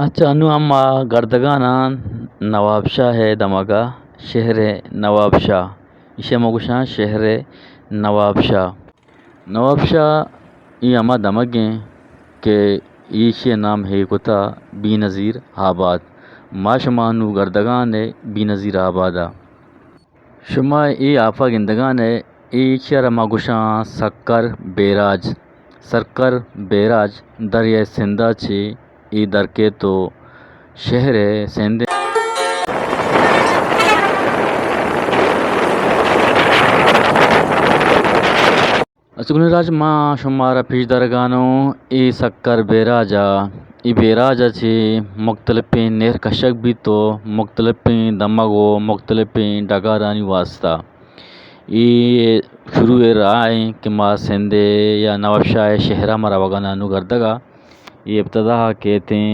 اچھا، انوں ہم ما گردگان آں نوابشاہ ءِ دمگ ءَ، شہر نوابشاہ، ایشی ءَ ما گوشاں شہر نوابشاہ۔ نوابشاہ اے ہما دمگ ایں کہ ایشی ءِ نام ہے کتا بینظیر آباد۔ ما شما نوں گردگان ءِ بینظیر آباد ءَ۔ شما اے آپ ءَ گندگان ئے، اے ایشی ءَ را ما گوشاں سکر بیراج۔ سکر بیراج دریائے سندھ ءَ چہ اے در کیت ءُ شہر ءِ سندھ۔ اچھا گلیں راج، ما شمارا پیش دارگانوں اے سکر بیراج ءَ، اے بیراج ءَ چہ مختلفیں نہر کشگ بیت ءُ مختلفیں دمگ ءُ مختلفیں ڈگارانی واسطہ۔ اے شروع ءِ راہ ایں کہ ما سندھ ءِ یا نوابشاہ ءِ شہر ءَ ما روگان آں نوں گردگ ءَ۔ اے ابتدا ءَ کیت ایں،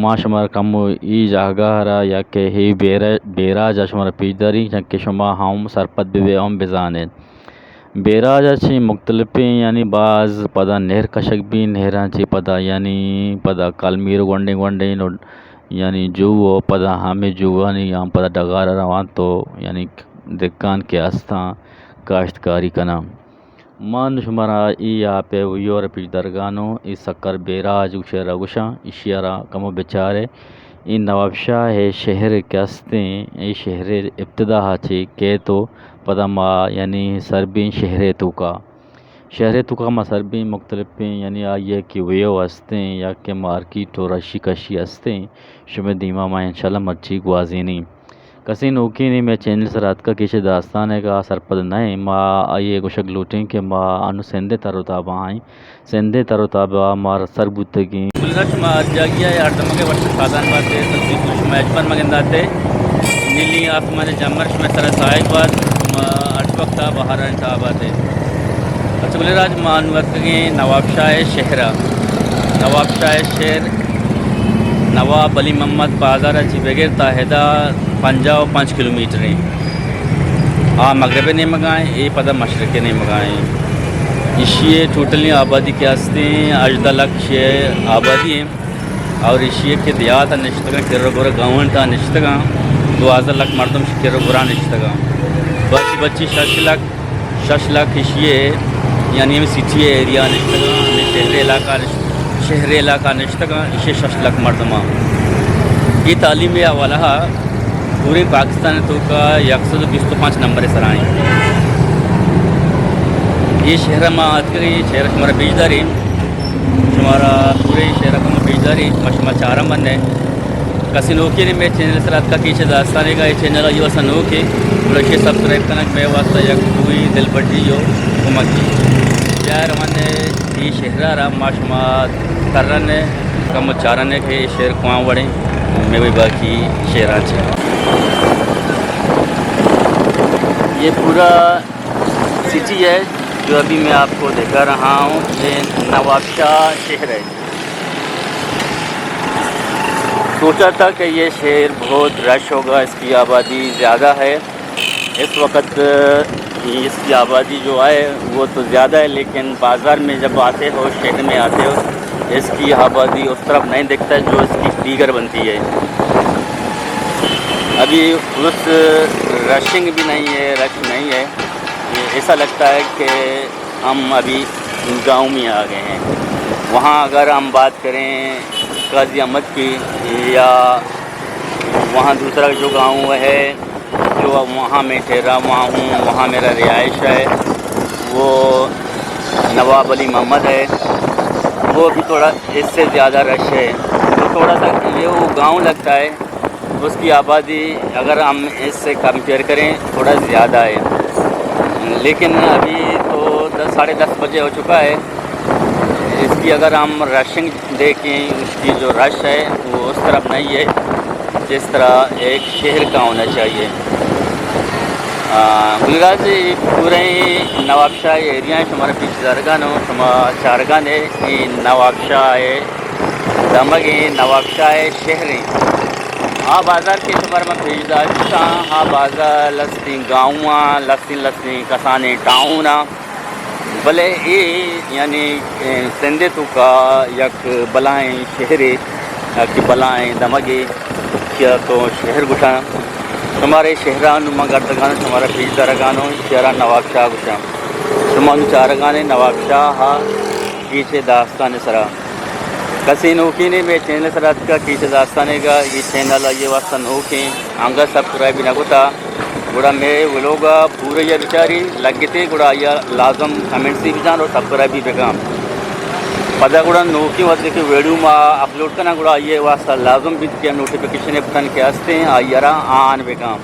ما شمارا کمو اے جاگہ ءَ را یا کہ اے بیرا-، بیراج ءَ شمارا پیش داریں، چنکہ شما ہم سرپد بہ بئے، ہم بزان ات۔ بیراج ءَ چہ مختلفیں، یعنی باز پدا نہر کشگ بی، نہراں چہ پدا یعنی پدا کلمیر گونڈیں گونڈیں نو، یعنی جو ءُ پدا ہمے جوانی ہم پدا ڈگار ءَ روان تو یعنی دکان کہ استاں کاشتکاری کناں۔ ما نوں شمارا اے آپ ءِ ویو ءَ را پیش دارگانوں، اے سکر بیراج گوشے را گوشاں، ایشی ءَ را کمو بچارے۔ اے نوابشاہ ءِ شہر کہ استیں، اے شہر ءِ ابتدا ءَ چہ کیت ءُ پدا ما یعنی سر بیں شہر ءِ توکا۔ شہر ءِ توکا ما سر بیں مختلفیں یعنی آئی ءِ کہ ویو استیں یا کہ مارکیٹ ءُ رشی کشی استیں، شمے دیما ما انشاءاللہ مرچی گوازینیں۔ کسے نوکیں مئے چینل سرا اتکا کہ ایشی داستان ءَ کہ آ سرپد نہ ایں، ما آئی ءَ گوشگ لوٹیں کہ ما انوں سندھ ءِ تر ءُ تاب ءَ ایں، سندھ ءِ تر ءُ تاب ءَ ما سر بوتگیں۔ گلیں راج، شما ہر جاگہ ءَ، ہر دمگ ءَ وش سادان بات ئے، سبزی پور شما ہچبر مہ گندات ئے، نیلی آسمان ءِ جمر شمئے سرا ساہگ بات، شما ہر وقت ءَ بہارانی تہا بات ئے۔ اچھا گلیں راج، ما انوں اتکگیں نوابشاہ ءِ شہر ءَ۔ نوابشاہ ءِ شہر نواب علی محمد بازار ءَ چہ بگر تا ادا پنجاہ ءُ پنچ کلومیٹر ایں۔ آ مغرب ءِ نیمگ ءَ ایں، اے پدا مشرق ءِ نیمگ ءَ ایں۔ ایشی ءِ ٹوٹلی آبادی کہ استیں ہژدہ لکھ ایشی ءِ آبادی ایں۔ اور ایشی ءِ کہ دیہات ءَ نشتگاں، کر ءُ گور ءَ گاؤں ءِ تہا نشتگاں، دوازدہ لکھ مردم ایشی کر ءُ گور ءَ نشتگاں۔ باقی بچی شش لکھ، شش لکھ ایشی ءِ، یعنی ہمے سٹی ءِ ایریا ءَ نشتگاں، ہمے شہر ءِ علاقہ نش-، شہر ءِ علاقہ نشتگاں، ایشی ءِ شش لکھ مردماں۔ اے تعلیم ءِ حوالہ ءَ پورے پاکستان ءِ توکا یک سد ءُ بیست ءُ پنچ نمبر ءِ سرا ایں۔ اے شہر ءَ ما اتکگیں، اے شہر ءَ شمارا پیش داریں۔ شمارا پورے شہر ءَ کمو پیش داریں، ما شما چاران بنیں۔ کسے نوکیں مئے چینل سرا اتکا کہ ایشی داستان ءَ، اے چینل ءَ ایوک ءَ نوکیں، گڑا ایشی سبسکرائب کنگ مئے واسطہ یک دوئی دلبڈی ءُ کمک ایں۔ بیا روان ایں اے شہر ءَ را، ما شما تران ایں، کمو چاران ایں کہ اے شہر کواں وڑیں، مئے وئی باقی شہراں چہ۔ یہ پورا سٹی ہے جو ابھی میں آپ کو دکھا رہا ہوں، یہ نوابشاہ شہر ہے۔ سوچا تھا کہ یہ شہر بہت رش ہوگا، اس کی آبادی زیادہ ہے۔ اس وقت اس کی آبادی جو ہے وہ تو زیادہ ہے، لیکن بازار میں جب آتے ہو، شہر میں آتے ہو، اس کی آبادی اس طرف نہیں دکھتا جو اس کی فگر بنتی ہے۔ ابھی اس رشنگ بھی نہیں ہے، رش نہیں ہے۔ یہ ایسا لگتا ہے کہ ہم ابھی گاؤں میں آ گئے ہیں۔ وہاں اگر ہم بات کریں قاضی احمد کی، یا وہاں دوسرا جو گاؤں ہے، جو وہاں میں ٹھہرا ہوا ہوں، وہاں میرا رہائش ہے، وہ نواب علی محمد ہے، وہ بھی تھوڑا اس سے زیادہ رش ہے۔ تو تھوڑا سا یہ وہ گاؤں لگتا ہے، اس کی آبادی اگر ہم اس سے کمپیئر کریں، تھوڑا زیادہ ہے، لیکن ابھی تو دس، ساڑھے دس بجے ہو چکا ہے۔ اس کی اگر ہم رشنگ دیکھیں، اس کی جو رش ہے وہ اس طرح نہیں ہے جس طرح ایک شہر کا ہونا چاہیے۔ آ، گلیں راج، پورے نوابشاہ ایریا ہے، شمارا پیش دارگان ہو، شما چارگان ہے، یہ نوابشاہ ہے، دمگ ہے، نوابشاہ ہے، شہر ہے۔ آ بازار کہ شمارا من پیش داشتاں، آ بازار لستیں گاؤں آں، لستیں لستیں کسانیں ٹاؤن آں۔ بلے اے یعنی، اے، سندھ ءِ توکا یک بلاہیں شہرے، کہ بلائیں دمگے، چیا تو شہر گوشاں۔ شمارے شہران من گردگان، شمارا پیش دارگانوں، شہران نواب شاہ گوشاں۔ شما نوں چارگانے نواب شاہ ءِ کیچ ءِ داستان ءِ سرا۔ کسے نوکینے مئے چینل ءِ سرا اتکا کیچ ءِ داستان ءِ گا، اے چینل آئی ءِ واسطہ نوکیں، انگت سبسکرائب نہ کتا، گڑا مئے ولوگ ءَ پورا یا بچاری لگتے، گڑا آئی ءَ لازم کمنٹس بھی بجان اور سبسکرائب بھی بکن۔ پدا گڑا نوکیں وقت کہ ویڈیو ما اپلوڈ کناں، گڑا آئی ءِ واسطہ لازم بیت کہ نوٹیفکیشن ءِ بٹن کہ ہستیں، آئی ءَ را آن بکن۔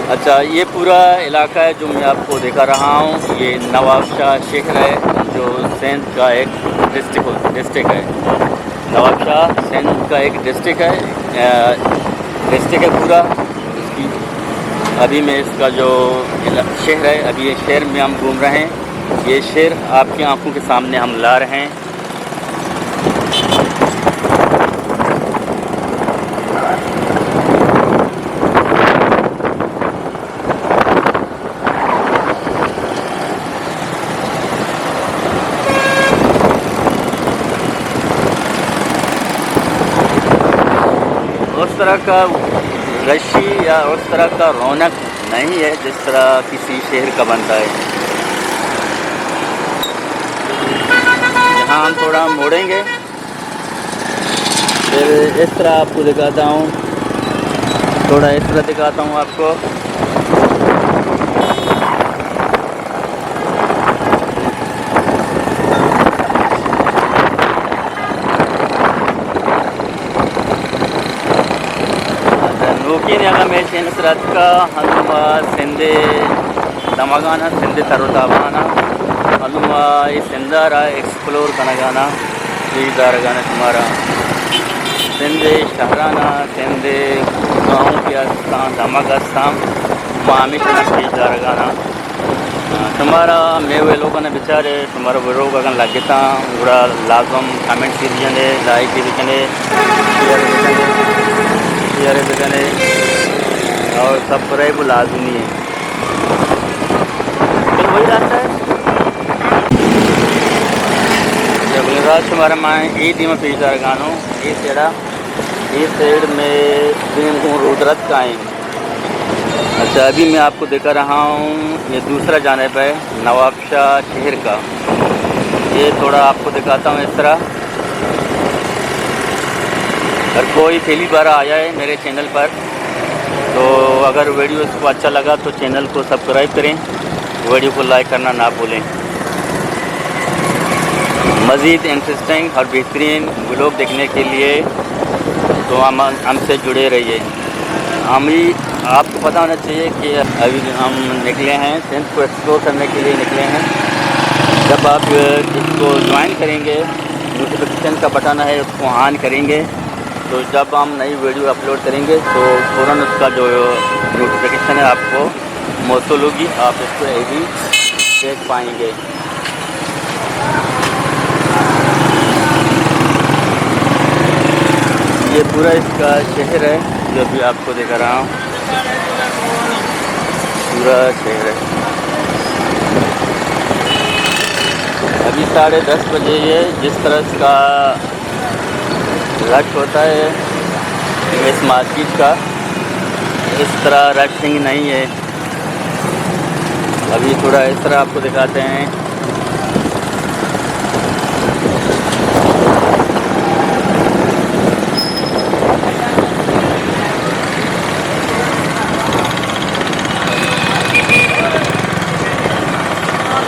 اچھا، یہ پورا علاقہ ہے جو میں آپ کو دکھا رہا ہوں، یہ نواب شاہ شہر ہے، جو سندھ کا ایک ڈسٹرکٹ، ڈسٹرکٹ ہے۔ نواب شاہ سندھ کا ایک ڈسٹرکٹ ہے، آ، ڈسٹرکٹ ہے پورا اس کی۔ ابھی میں اس کا جو علا-، شہر ہے، ابھی یہ شہر میں ہم گھوم رہے ہیں۔ یہ شہر آپ کی آنکھوں کے سامنے ہم لا رہے ہیں۔ اس طرح کا رشی یا اس طرح کا رونق نہیں ہے جس طرح کسی شہر کا بنتا ہے۔ یہاں ہم تھوڑا موڑیں گے، پھر اس طرح آپ کو دکھاتا ہوں، تھوڑا اس طرح دکھاتا ہوں آپ کو۔ نوکیں اگاں مئے چینل ءِ سرا اتکا، انوں ما سندھ ءِ دمگانا، سندھ ءِ تر و تابانا، انوں ما اے سندھ ءَ را ایکسپلور کنگانا، پیش دارگانا شمارا۔ سندھ ءِ شہرانا، سندھ ءِ گاؤں کہ استاں، دمگ استاں، ما ہمیشاں پیش دارگانا۔ شمارا مئے ویلوگ ءَ بچارے، شمارا ویلوگ اگاں لگتاں، گڑا لازم کمنٹس بجنے، لائک بجنے، شیئر بجنے، شیئر بجنے اور سبسکرائب لازمی ہے۔ پھر وہی راستہ ہے۔ جب راج شمارا میں اے دیما پیش دارگانوں، اے سیڑا، اے سیڑ میں دیم کو رودرت کا ہے۔ اچھا، ابھی میں آپ کو دکھا رہا ہوں، یہ دوسرا جانب ہے نواب شاہ شہر کا۔ یہ تھوڑا آپ کو دکھاتا ہوں اس طرح۔ اگر کوئی پہلی بار آیا ہے میرے چینل پر، تو اگر ویڈیو اس کو اچھا لگا تو چینل کو سبسکرائب کریں، ویڈیو کو لائک کرنا نہ بھولیں۔ مزید انٹرسٹنگ اور بہترین ولاگ دیکھنے کے لیے تو ہم، ہم سے جڑے رہیے۔ ہم ہی، آپ کو پتہ ہونا چاہیے کہ ابھی ہم نکلے ہیں، سندھ کو ایکسپلور کرنے کے لیے نکلے ہیں۔ جب آپ اس کو جوائن کریں گے، نوٹیفکیشن کا بٹن ہے، اس کو آن کریں گے، تو جب ہم نئی ویڈیو اپلوڈ کریں گے تو فوراً اس کا جو نوٹیفکیشن ہے آپ کو موصول ہوگی، آپ اس کو ایزی دیکھ پائیں گے۔ یہ پورا اس کا شہر ہے جو ابھی آپ کو دکھا رہا ہوں، پورا شہر ہے۔ ابھی ساڑھے دس بجے، یہ جس طرح اس کا رش ہوتا ہے اس مارکیٹ کا، اس طرح رش نہیں ہے۔ ابھی تھوڑا اس طرح آپ کو دکھاتے ہیں۔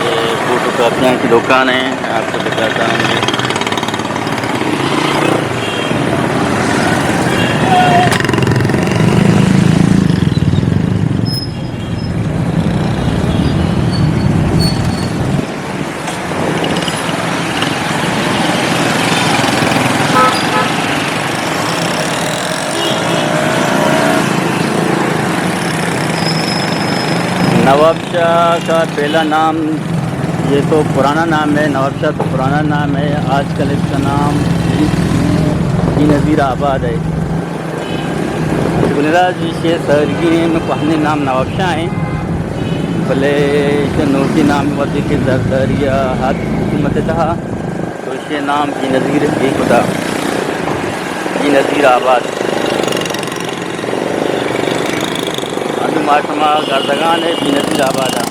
یہ فوٹو کاپیاں کی دکان ہے، آپ کو دکھاتا ہوں۔ نواب شاہ کا پہلا نام، یہ تو پرانا نام ہے، نواب شاہ تو پرانا نام ہے، آج کل اس کا نام بی نظیر آباد ہے۔ گلیں راج، ایشی ءِ سرگی ءَ کوہنیں نام نواب شاہ ایں، بلے ایشی ءِ نوکیں نام وھدے کہ زرداری ءَ ات حکومت ءِ تہا، تو ایشی ءِ نام بی نظیر ایں کتا۔ بی نظیر آباد۔ انو ما شما گردگان ایں بی نظیر آباد ءَ۔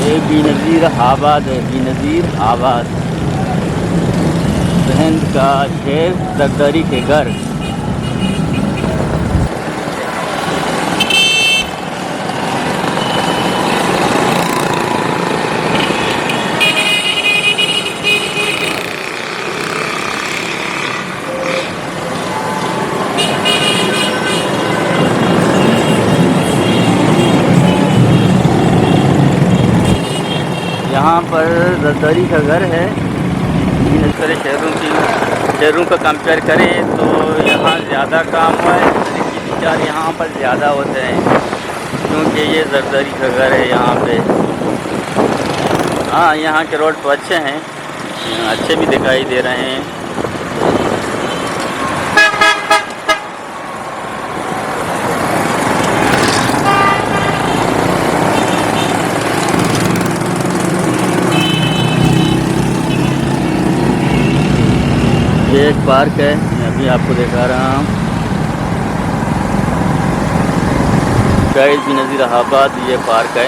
یہ بی نظیر آباد ہے، بی نظیر آباد۔ سندھ کا شہر زرداری کے گھر۔ یہاں پر زرداری کا گھر ہے۔ ان سارے شہروں کی، شہروں کا کمپیئر کریں تو یہاں زیادہ کام ہوا ہے، لیکن بیچار یہاں پر زیادہ ہوتے ہیں، کیونکہ یہ زرداری کا گھر ہے یہاں پہ۔ ہاں، یہاں کے روڈ تو اچھے ہیں، اچھے بھی دکھائی دے رہے ہیں۔ یہ ایک پارک ہے، میں ابھی آپ کو دکھا رہا ہوں۔ شاہد بن نظیر آباد، یہ پارک ہے۔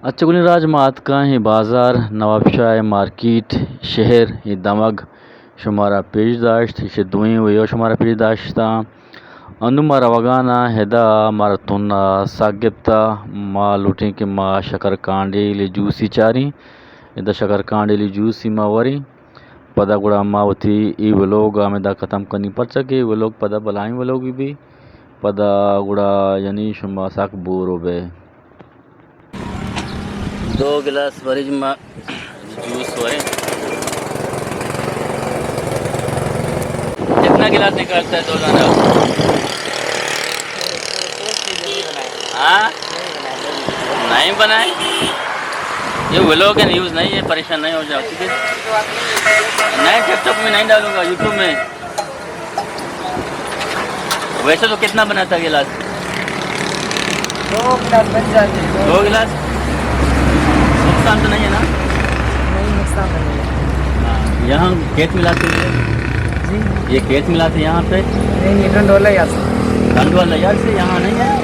اچھا گلیں راج، ما اتکاں اے بازار، نواب شاہ مارکیٹ، شہر، اے دمگ شمارا پیش داشت، ایشی دوئیں ویڈیو شمارا پیش داشتا۔ انو ما روگانا، ہدا مارا تنا ساگ گپتا، ما لوٹیں کہ ما شکر کانڈیل جوسی چاریں، ادا شکر کانڈیل جوسی ما وریں۔ پدا گڑا ما وتی اے ویلوگ ہمدا ختم کنیں، پرچا کہ اے ویلوگ پدا بلائیں ویلوگے بی، پدا گڑا یعنی شما سک بورو بے۔ دو گلاس بریج ما جوس وریں۔ کتنا گلاس نکالتا ہے دو دانا؟ ہاں؟ نہیں بنائے۔ یہ ویلوگ ہے، نیوز نہیں ہے، پریشان نہیں ہو جاؤ، ٹھیک ہے؟ نہیں، ٹک ٹاک میں نہیں ڈالوں گا، یوٹیوب میں۔ ویسے تو کتنا بناتا گلاس؟ دو گلاس بن جاتے ہیں۔ دو گلاس؟ نقصان تو نہیں ہے نا؟ نہیں، نقصان تو نہیں ہے۔ ہاں، یہاں کھیت ملاتے ہیں؟ جی۔ یہ کھیت ملاتے ہیں یہاں پہ؟ نہیں، یہ ٹنڈولا یار سے۔ ٹنڈولا یار سے یہاں نہیں ہے؟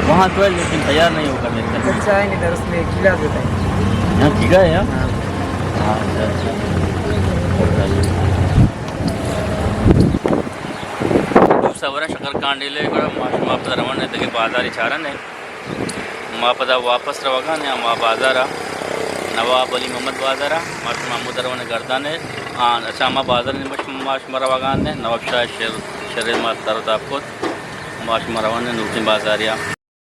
وہاں تو ہے، لیکن تیار نہیں ہوگا میرے خیال سے۔ اچھا ہے، نہیں، ادھر اس میں کھیرا دیتا ہے۔ یہاں کھیرا ہے یہاں؟ ہاں۔ ہاں، اچھا، اچھا۔ جوس ءَ وریں شکر کانڈیل ءَ، گڑا ما شما پدا روان ایں دگہ بازارے چاران ایں۔ ما پدا واپس روگان ایں ہما بازار ءَ، نواب علی محمد بازار ءَ، ما شما ہمودا روان ایں گردان ءَ۔ آ، اچھا، ہما بازار ءَ ما شما، ما شما روگان ایں، نواب شاہ شہر، شہر ءَ ما سر ءُ داب کت، ما شما روان ایں نوکیں بازارے ءَ۔